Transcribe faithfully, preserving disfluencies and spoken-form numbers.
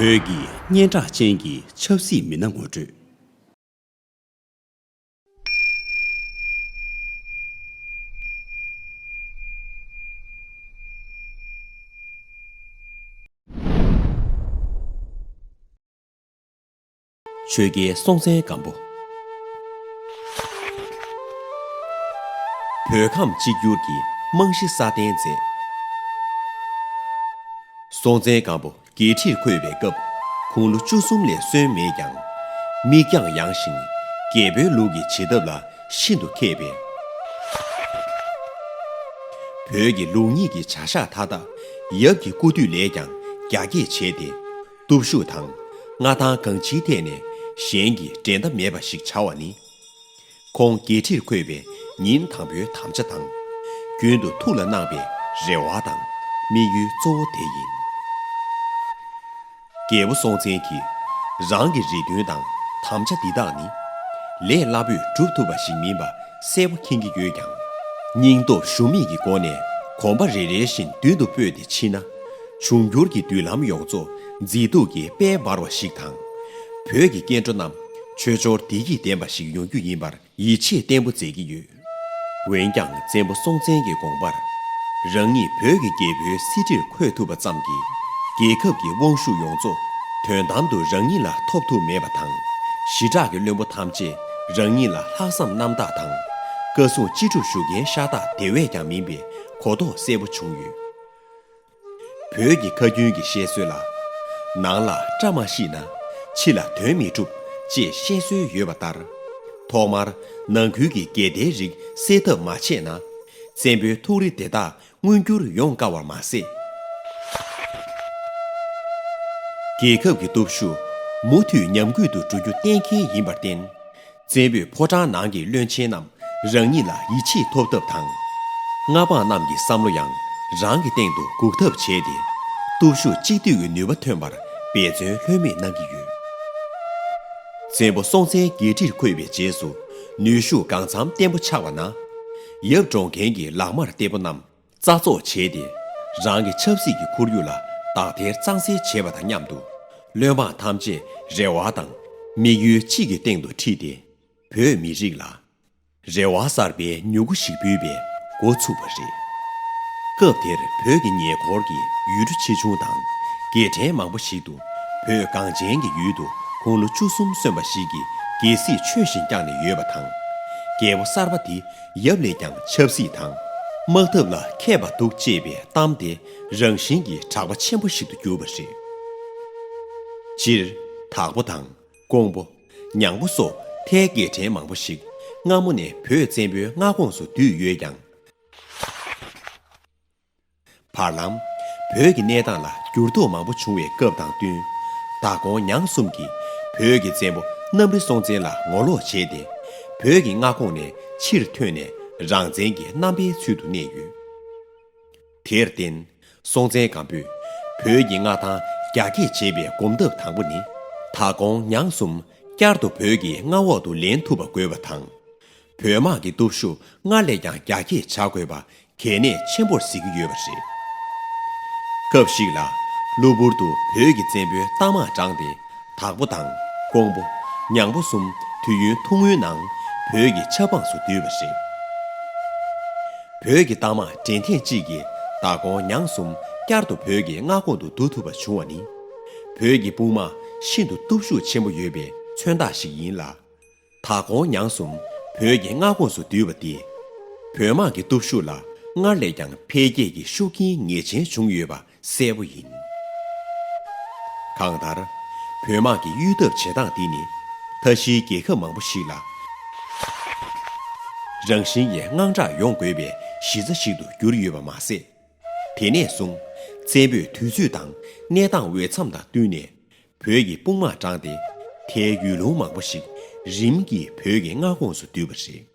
བོད་ཀྱི་སྙན་གྲགས་ཅན་གྱི་ཆབ་སྲིད་མི་སྣ་ངོ་སྤྲོད། ཆོས་རྒྱལ་སྲོང་བཙན་སྒམ་པོ། བོད་ཁམས་གཅིག་གྱུར་གྱི་རྨང་གཞི་སྲ་བརྟན་མཛད། སྲོང་བཙན་སྒམ་པོ་རྒྱལ་ཁྲིར་འཁོད་པའི་སྐབས་དགུང་ལོ་བཅུ་གསུམ་ལས་སོན་མེད་ཀྱང་། མིག་རྒྱང་ཡངས་ཤིང་རྒྱལ་པོའི་ལུགས་ཀྱི་བྱེད་ཐབས་ལ་ཤིན་ཏུ་མཁས་པས། བོད་ཀྱི་ལུགས་གཉིས་ཀྱི་བྱ་གཞག་མཐའ་དག་ཡབ་ཀྱི་སྐུ་དུས་ལས་ཀྱང་རྒྱ་སྐྱེད་བྱས་ཏེ། སྟོབས་ཤུགས་དང་མངའ་ཐང་གང་ཅིའི་ཐད་ནས་གཞན་གྱིས་འགྲན་ཟླ་མེད་པ་ཞིག་བྱ་བ་ནི། ཁོང་རྒྱལ་ཁྲིར་འཁོད་པའི་ཉིན་དང་པོའི་དམ་བཅའ་དང་། རྒྱུན་དུ་ཐུགས་ལ་གནང་བའི་རེ་བ་དང་དམིགས་ཡུལ་གཙོ་བོ་དེ་ཡིན། རྒྱལ་པོ་སྲོང་བཙན་གྱིས་རང་གི་རེ་འདུན་དང་དམ་བཅའ་འདི་དག་ནི་ལས་སླ་པོས་འགྲུབ་ཐུབ་པ་ཞིག་མིན་པ་གསལ་པོ་མཁྱེན་གྱི་ཡོད་ཀྱང་། སྙིང་སྟོབས་ཞུམ་མེད་ཀྱི་སྒོ་ནས་གོམ་པ་རེ་རེ་བཞིན་མདུན་དུ་སྤོས་ཏེ་ཕྱིན་ན། འབྱུང་འགྱུར་གྱི་མདུན་ལམ་ཡོངས་རྫོགས་མཛེས་སྡུག་གི་དཔལ་འབར་བ་ཞིག་དང་། བོད་ཀྱི་སྐྱེ་འགྲོ་རྣམས་ཆོས་འབྱོར་བདེ་སྐྱིད་ལྡན་པ་ཞིག་ཡོང་རྒྱུ་ཡིན་པར་ཡིད་ཆེས་བརྟན་པོ་མཛད་ཀྱི་ཡོད། འོན་ཀྱང་བཙན་པོ་སྲོང་བཙན་གྱི་དགོངས་པར། རང་ཉིད་བོད་ཀྱི་རྒྱལ་པོའི་གསེར་ཁྲིར་འཁོད་ཐུབ་པ་ཙམ་གྱིས། རྒྱལ་ཁབ་ཀྱི་དབང་ཤུགས་ཡོངས་རྫོགས་དོན་དམ་དུ་རང་ཉིད་ལ་ཐོབ་ཐུབ་མེད་པ་དང་། ཞི་དྲག་གི་བློན་པོ་ཐམས་ཅད་རང་ཉིད་ལ་ལྷག་བསམ་རྣམ་དག་དང་། བཀའ་གསུང་ཅི་སྒྲུབ་ཞུ་མཁན་ཤ་སྟག་དེ་བས་ཀྱང་མིན་པའི་གོ་རྟོགས་གསལ་པོ་བྱུང་ཡོད། བོད་ཀྱི་ཁ་རྒྱུན་གྱི་བཤད་སྲོལ་ལ། ནང་ལ་བཀྲ་མ་ཤིས་ན་ཕྱི་ལ་དོན་མི་འགྲུབ་ཅེས་བཤད་སྲོལ་ཡོད་པ་ལྟར། ཐོག་མར་ནང་ཁུལ་གྱི་འགལ་ཟླའི་རིགས་སེལ་ཐབས་མ་བྱས་ན། བཙན་པོའི་ཐུགས་རེ་དེ་དག་མངོན་འགྱུར་ཡོང་དཀའ་བར་མ་ཟད། རྒྱལ་ཁབ་ཀྱི་སྟོབས་ཤུགས་མུ་མཐུད་ཉམས་རྒུད་དུ་འགྲོ་རྒྱུ་གཏན་འཁེལ་ཡིན་པར་བརྟེན། བཙན་པོས་ཕོ་བྲང་ནང་གི་བློན་ཆེན་རྣམས་རང་ཉིད་ལ་ཡིད་ཆེས་ཐོབ་ཐབས་དང་། མངའ་འབངས་རྣམས་ཀྱི་བསམ་བློ་ཡང་རང་གི་སྟེང་དུ་འགུག་ཐབས་བྱས་ཏེ། སྟོབས་ཤུགས་གཅིག་སྡུད་ཀྱི་ནུས་པ་ཐོན་པར་འབད་བརྩོན་ལྷོད་མེད་གནང་གི་ཡོད། བཙན་པོ་སྲོང་བཙན་རྒྱལ་ཁྲིར་འཁོད་པའི་རྗེས་སུ་ནུས་ཤུགས་གང་འཚམ་བརྟན་པོ་ཆགས་པ་ན། ཡབ་འགྲོ་མཁན་གྱི་ལག་དམར་གཏེ་པོ་རྣམས་རྩ་རྫོགས་བྱས་ཏེ། རང་གི་ཆབ་སྲིད་ཀྱི་ཁོར་ཡུག་ལ་དག་ཐེར་གཙང་སེལ་བྱེད་པ་དང་མཉམ་དུ། བློན་འབངས་ཐམས་ཅད་རེ་བ་དང་དམིགས་ཡུལ་གཅིག་གི་སྟེང་དུ་ཁྲིད་དེ། བོད་མི་རིགས་ལ་རེ་བ་གསར་པའི་མྱུ་གུ་ཞིག་འབུས་པའི་འགོ་ཚུགས་པ་རེད། སྐབས་དེར་བོད་ཀྱི་ཉེ་འཁོར་གྱི་ཡུལ་གྲུ་ཆེ་ཆུང་དང་། རྒྱལ་ཕྲན་མང་པོ་ཞིག་ཏུ་བོད་གངས་ཅན་གྱི་ཡུལ་དུ་དགུང་ལོ་བཅུ་གསུམ་སོན་པ་ཞིག་གིས་རྒྱལ་སྲིད་ཆོས་བཞིན་བསྐྱངས་ནས་ཡོད་པ་དང་། རྒྱལ་པོ་གསར་པ་དེ་ཡབ་ལས་ཀྱང་ཆབ་སྲིད་དང་དམག་འཐབ་ལ་མཁས་པ་འདུག་ཅེས་པའི་གཏམ་དེ་རང་བཞིན་གྱིས་གྲགས་པ་ཆེན་པོ་ཞིག་ཏུ་གྱུར་པ་རེད། སྤྱིར། དྭགས་པོ་དང་། ཀོང་པོ། ཉང་པོ་སོགས་ཐའི་རྒྱལ་ཕྲན་མང་པོ་ཞིག་སྔ་མོ་ནས་བོད་བཙན་པོའི་མངའ་ཁོངས་སུ་བསྡུས་ཡོད་ཀྱང་། བར་ལམ། བོད་ཀྱི་གནས་སྟངས་ལ་འགྱུར་ལྡོག་མང་པོ་བྱུང་བའི་སྐབས་དང་བསྟུན། དྭགས་ཀོང་ཉང་གསུམ་གྱིས་བོད་ཀྱི་བཙན་པོ་གནམ་རི་སྲོང་བཙན་ལ་ངོ་ལོག་བྱས་ཏེ། བོད་ཀྱི་མངའ་ཁོངས་ནས་ཕྱིར་ཐོན་ནས་རང་བཙན་གྱི་རྣམ་པའི་ཚུལ་དུ་གནས་ཡོད། དེར་བརྟེན། སྲོང་བཙན་སྒམ་པོས་བོད་ཀྱི་མངའ་ཐང་རྒྱ་སྐྱེད་བྱེད་པའི་གོམ་སྟབས་དང་པོ་ནི། དྭགས་ཀོང་ཉང་གསུམ་བསྐྱར་དུ་བོད་ཀྱི་མངའ་འོག་ཏུ་ལེན་ཐུབ་པ་དགོས་པ་དང་། བོད་དམག་གི་སྟོབས་ཤུགས་སྔར་ལས་ཀྱང་རྒྱ་སྐྱེད་བྱ་དགོས་པ་གལ་གནད་ཆེན་པོར་གཟིགས་ཀྱི་ཡོད་པ་རེད། སྐབས་ཤིག་ལ། གློ་བུར་དུ་བོད་ཀྱི་བཙན་པོའི་རྟ་དམག་དྲངས་ཏེ། དྭགས་པོ་དང་། ཀོང་པོ། ཉང་པོ་གསུམ་དུས་ཡུན་ཐུང་ངུའི་ནང་བོད་ཀྱི་ཆབ་འབངས་སུ་བསྡུས་པ་རེད། བོད་ཀྱི་རྟ་དམག་འགྲན་ཐེངས་གཅིག་གིས་དྭགས་ཀོང་ཉང་གསུམ་བསྐྱར་དུ་བོད་ཀྱི་མངའ་ཁོངས་སུ་བསྡུ་ཐུབ་པ་བྱུང་བ་ནི། བོད་ཀྱི་དཔུང་དམག་ཤིན་ཏུ་སྟོབས་ཤུགས་ཆེན་པོ་ཡོད་པའི་མཚོན་རྟགས་ཤིག་ཡིན་ལ། དྭགས་ཀོང་ཉང་གསུམ་བོད་ཀྱི་མངའ་ཁོངས་སུ་བསྡུས་པ་དེས། བོད་དམག་གི་སྟོབས་ཤུགས་ལ་སྔར་ལས་ཀྱང་འཕེལ་རྒྱས་ཀྱི་ཤུགས་རྐྱེན་ངེས་ཅན་བྱུང་ཡོད་པ་གསལ་པོ་ཡིན། གང་ལྟར། བོད་དམག་གི་གཡུལ་འཐབ་བྱེད་སྟངས་འདི་ནི། མཐའ་བཞིའི་རྒྱལ་ཁབ་མང་པོ་ཞིག་ལ། རང་བཞིན་གྱིས་དངངས་སྐྲག་ཡོང་དགོས་པའི་གཞི་རྩ་ཞིག་ཏུ་གྱུར་ཡོད་པ་མ་ཟད། དེ་ནས་བཟུང་། བཙན་པོས་དུས་ཚོད་དང་གནས་སྟངས་འོས་འཚམ་དང་བསྟུན་ནས། བོད་ཀྱི་དཔུང་དམག་དྲངས་ཏེ། ཐའི་ཡུལ་ལུང་མང་པོ་ཞིག་རིམ་གྱིས་བོད་ཀྱི་མངའ་ཁོངས་སུ་བསྡུས་པ་རེད།